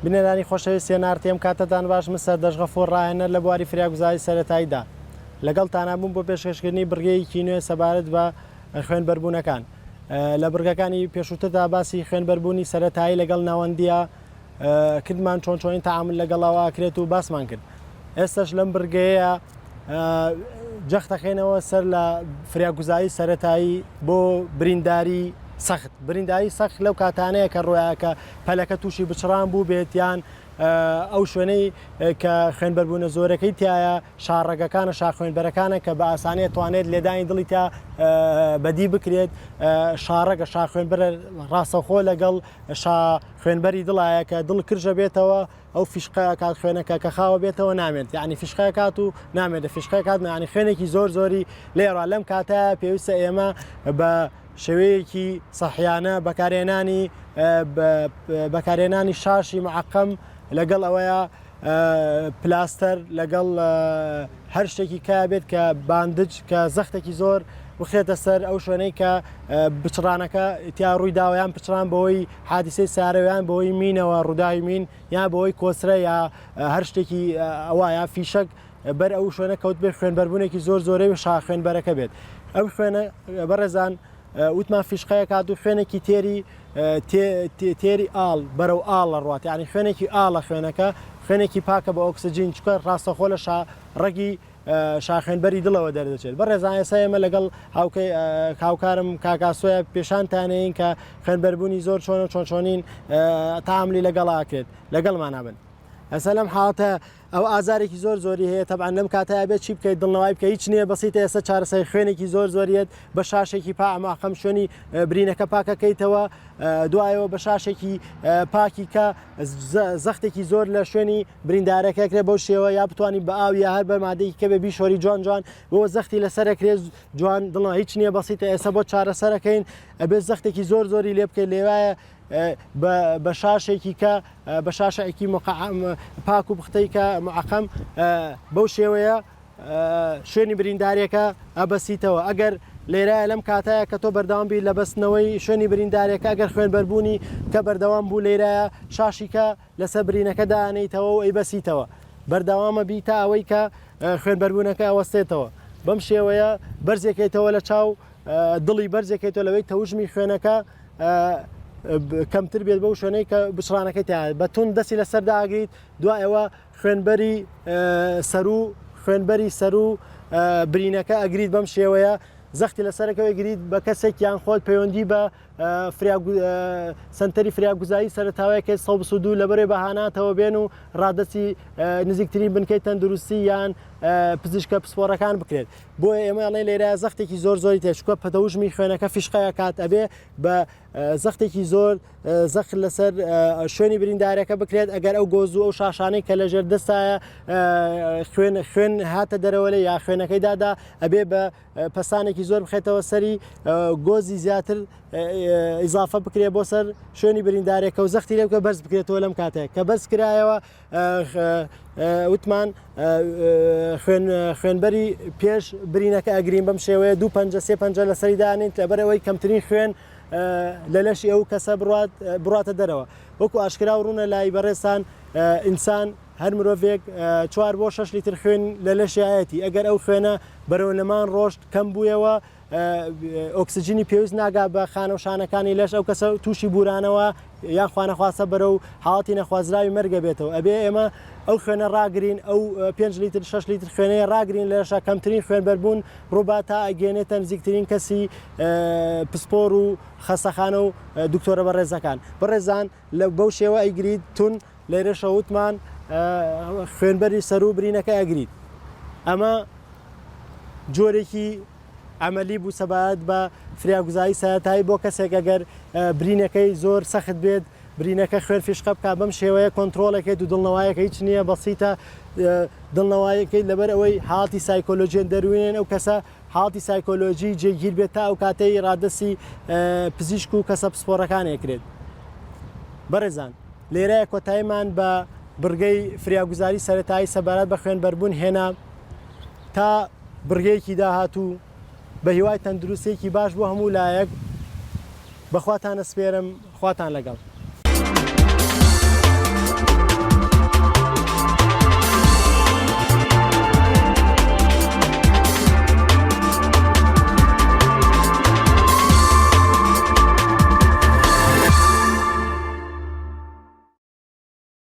بینەرانی خۆشەویستی NRT ئەم کاتەتان باش من سەردەشت غەفور ڕاهێنەر لە بواری فریاگوزاری سەرەتاییدا لەگەڵتانا بووم بۆ پێشکەشکردنی بڕگەیەکی نوێ سەبارەت بە خوێنبەربوونەکان لە بڕگەکانی پێشووتردا باسی خوێنبەربوونی سەرەتایی لەگەڵ ناوەندیە کردمان چۆن چۆنی تەعامول لەگەڵەوە کرێت و باسمان کرد ئێستش لەم بڕگەیە جەختەخێنەوە سەر لە فریاگوزاری سەرەتایی بۆ برینداری سەخت برینداری سەخت لەو کاتانەیە کە ڕۆیاکە پەلەکە تووشی بچڕان بوو بێت یان ئەو شوێنەی کە خوێنبەربوونە زۆرەکەی تایە شاڕەگەکانە شاخوێنبەرەکانە کە بە ئاسانیە توانێت لێدانی دڵی تا بەدی بکرێت شاڕەگە شاخوێنبەرە ڕاستەوخۆ لەگەڵ شا خوێنبەری دڵایە کە دڵ کرژە بێتەوە ئەو فیشقە کات خوێنەکە کە خاوە بێتەوە نامێنێت یعنی فیشقە کات و نامێنێت فیشقە کات یعنی خوێنێکی زۆر زۆری لێڕا لەم کاتە پێویستە ئێمە بە شێوەیەکی سەحیانە بەکارهێنانی بەکارهێنانی شاشی معقم لەگەڵ ئەوەیە پلاستەر لەگەڵ هەر شتێکی کا بێت کە bandage کە زەختێکی زۆر بخرێتە سەر ئەو شوێنەی کە بچڕانەکە تیا ڕووی داوە یان پچڕان بەوەی حادیسەی سارەویان بەوەی مینەوە ڕووداوی مین یان بەوەی کۆسرە یا هەر شتێکی ئەوە یا فیشەک بەر ئەو شوێنە کەوت بێ خوێنبەربوونێکی زۆر زۆرەی و شا خوێنبەرەکە بێت ئەو خوێنە بەڕێزان وتمان فیشقەیە کات و خوێنێکی تێری تێری ئاڵ بەرەو ئاڵ ڕوات یعنی خوێنێکی ئاڵە خوێنەکە خوێنێکی پاکە بە ئۆکسجین چکە ڕاستەخۆ لە شا ڕەگی شاخوێنبەری دڵەوە دەردەچێت بەڕێزان ئێستا ئێمە لەگەڵ هاوکەی هاوکارم کاکاسۆیە پێشانتانەین کە خوێنبەربوونی زۆر چۆنە چۆن چۆنین تاملی لەگەڵ ئاکرێت لەگەڵمانە بن ئەسە لەم حاڵەتە ئەو ئازارێکی زۆر زۆری هەیە تەبعەن لەم کاتەیا بێت چی بکەیت دڵنەوای بکە هیچ نییە بەسیتە ئێستا چارەسەری خوێنێکی زۆر زۆریت بە شاشێکی پا ئەماقەم شوێنی برینەکە پاکەکەیتەوە دوایەوە بە شاشێکی پاکی کە زەختێکی زۆر لە شوێنی بریندارەکە کرێ بەو شێوە یا بتانی بە ئاو یا هەر بە مادەیەکی کە بێ بیشۆری جوان جوان بۆ زەختی لەسەرەکرێت جوان دڵنا هیچ نییە بەسیتە ئێستا بۆ چارەسەرەکەین ئەبێت زەختێکی زۆر زۆری لێ بکەیت لێوایە بە شاشێکی کە بە شاشێکی پاک و پوختەی کە معقم بەو شێوەیە شوێنی بریندارێکە ئەبەسیتەوە ئەگەر لێرە لەم کاتایە کە تۆ بەردەوام بی لە بەستنەوەی شوێنی بریندارێکە ئەگەر خوێن بەربوونی کە بەردەوام بوو لێرە شاشیکە لەسەر برینەکە دانیتەوە و ئەیبەسیتەوە بەردەوامە بی تا ئەوەی کە خوێن بەربوونەکە ئەوەستێتەوە بەم شێوەیە بەرزێکەیتەوە لە چاو دڵی بەرزێکەیتەوە لەوەی تەوژمی خوێنەکە کەمتر بێت بەو شوێنەی کە بچڕانەکەی تیا بە توند دەستی لەسەر داگریت دوایەوە خوێنبەری سەرو خوێنبەری سەرو برینەکە ئەگریت بەم شێوەیە زەختی لەسەرەکەوە گریت بە کەسێک یان خۆت پەیوەندی بە سنتەری فریاگوزاری سەرتاوەیەکە 122 لەبەرێ بەهاناتەوە بێن و ڕادستی نزیکترین بنکەی تەندروستی یان پزیشکە پسپۆڕەکان بکرێت بۆیە ئێمە ئەڵێن لێرە زەختێکی زۆر زۆری تێ چونکە پەتەوژمی خوێنەکە فیشقەیە کات ئەبێ بە زەختێکی زۆر زەخت لەسەر شوێنی بریندارەکە بکرێت ئەگەر ئەو گۆز و ئەو شاشانەی کە لەژێر دەستایە خوێن خوێن هاتە دەرەوە لێ یا خوێنەکەی دادا ئەبێ بە پەسانێکی زۆر بخێتەوە سەری گۆزی زیاتر ئیزافە بکرێ بۆ سەر شوێنی بریندارێکە و زەختی لێ بکە بەرز بکرێتەوە لەم کاتێک کە بەرز کرایەوە وتمان خوێنبەری پێش برینەکە ئەگرین بەم شێوەیە دوو پەنجە سێ پەنجە لەسەری دانین لەبەرەوەی کەمترین خوێن لە لەشی ئەو کەسە بڕات بڕاتە دەرەوە وەکو ئاشکرا و ڕوونە لای بەڕێزان ئینسان هەر مرۆڤێک چوار بۆ 6 لیتر خوێن لە لەشایەتی ئەگەر ئەو خوێنە بەرەو نەمان ڕۆشت کەم بوویەوە ئۆکسجینی پێویست ناگا بە خانە و شانەکانی لەش ئەو کەسە تووشی بورانەوە یان خوانەخواستە بەرەو حاڵەتی نەخوازراوی مەرگە بێتەوە ئەبێ ئێمە ئەو خوێنە ڕاگرین ئەو 5 لیتر 6 لیتر خوێنەیە ڕاگرین لەشە کەمترین خوێنبەربوون ڕووبا تا ئەگەێنێتە نزیکترین کەسی پسپۆر و خەستەخانە و دکتۆرە بەڕێزەکان بەڕێزان لە بەو شێوە ئەیگریت تون لێرەشە وتمان خوێنبەری سەرو برینەکە ئەگریت ئەمە جۆرێکی عەمەلی بوو سەبارەت بە فریاگوزاری سەرەتایی بۆ کەسێک ئەگەر برینەکەی زۆر سەخت بێت برینەکە خوێن فیشقە بکات بەم شێوەیە کۆنترۆڵێکەیت و دڵنەوایەکە هیچ نییە بەسیتە دڵنەوایەکەی لەبەر ئەوەی حاڵەتی سایکۆلۆژیەن دەروونێن ئەو کەسە حاڵەتی سایکۆلۆژی جێگیر بێت تا ئەو کاتەی ڕادەستی پزیشک و کەسە پسپۆڕەکان ئەکرێت. بەڕێزان لێرەیە کۆتاییمان بە بڕگەی فریاگوزاری سەرەتایی سەبارەت بە خوێنبەربوون هێنا تا بڕگەیەکی داهاتوو بە هیوای تەندروستیەکی باش بۆ هەموو لایەک بەخواتان ئەسپێرم خواتان لەگەڵ.